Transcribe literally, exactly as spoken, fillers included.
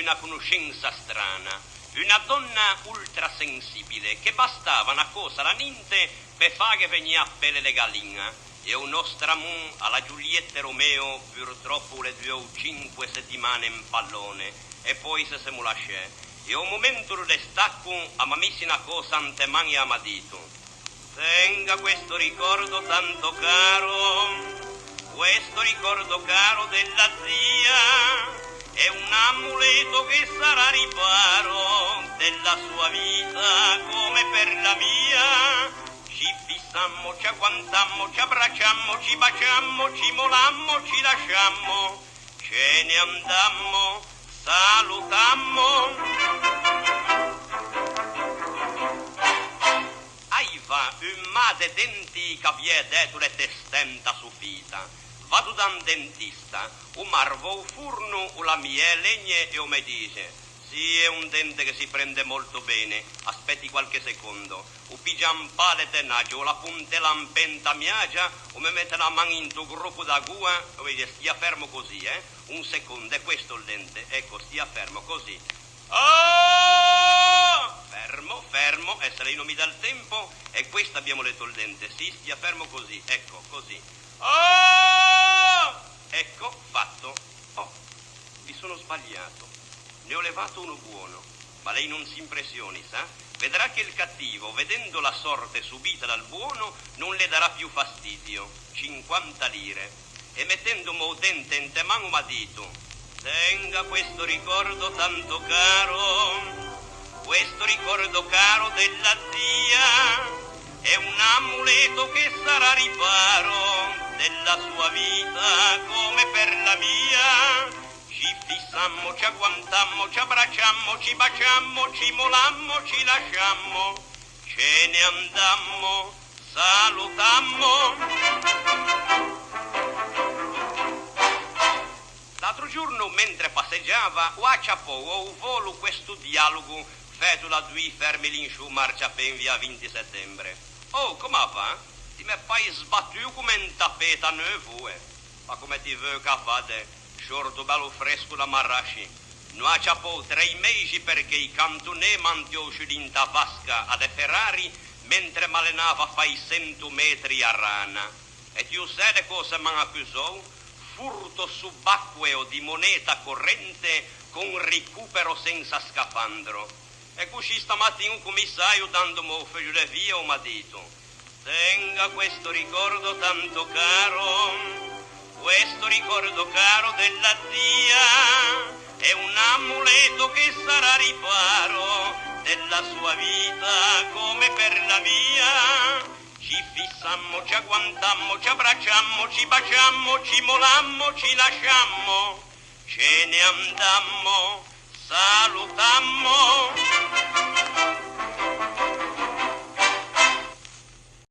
Una conoscensa strana, una dònna ultrasensibile, che bastava na còsa a la ninte pe fâghe vegnî a pelle de galiña, e o nòstro amô a la Giulietta e Romeo purtròppo o l'é duou cinque setimane in pallone, e poei se semo lasciæ. E a-o momento do destacco a m'à misi na còsa inte man e a m'à dito: Tenga questo ricordo tanto caro, questo ricordo caro della zia, è un amuleto che sarà riparo della sua vita come per la mia. Ci fissammo, ci agguantammo, ci abbracciammo, ci baciammo, ci molammo, ci lasciammo, ce ne andammo, salutammo. Aiva un mâ de denti ch'a viæ dæto de testæ inta sofita. Vado da un dentista, o m'arva o forno, o lamiæ e legne e o me dixe: Sì, è un dente che si prende molto bene. Aspetti qualche secondo. O piggia un pâ de tenaggio, o l'aponte là in pê inta miagia, o me mette na man into groppo da goa e o me dixe: Stia fermo così, eh? Un secondo, è questo il dente. Ecco, stia fermo così. Oh! Fermo, fermo, e se lei no mi dà il tempo, è questo abbiamo detto il dente. Sì, stia fermo così, ecco, così. Oh! Ecco, fatto. Oh, mi sono sbagliato. Ne ho levato uno buono, ma lei non si impressioni, sa? Vedrà che il cattivo, vedendo la sorte subita dal buono, non le darà più fastidio. Cinquanta lire. E mettendome o dente inte man o m'à dito: Tenga questo ricordo tanto caro, questo ricordo caro della zia, è un amuleto che sarà riparo della sua vita come per la mia. Ci fissammo, ci agguantammo, ci abbracciammo, ci baciammo, ci molammo, ci lasciammo, ce ne andammo, salutammo. L'altro giorno, mentre passeggiava, o à ciappou a-o volo questo dialogo fæto da duii fermi lì in sciô marciapê in via Vinti Settembre. Oh, come va? Ti me pari sbatuo come un tapete neuvo, eh. Ma comme ti veu ch'a vade, sciorto bello fresco da Marasci. No à ciappou trei meixi perché i cantonê m'à intiou sciù dint'a vasca a de Ferrari mentre m'alenava à fâ i sento metri a rana. E ti o sæ de cösa m'àn accusou? Furto subacqueo di moneta corrente con ricupero senza scafandro. E coscì stamatin o commissæo, dandome o feuggio de via, o m'à dito: Tenga questo ricordo tanto caro, questo ricordo caro della zia, è un amuleto che sarà riparo della sua vita come per la mia. Ci fissammo, ci agguantammo, ci abbracciammo, ci baciammo, ci molammo, ci lasciammo, ce ne andammo, salutammo.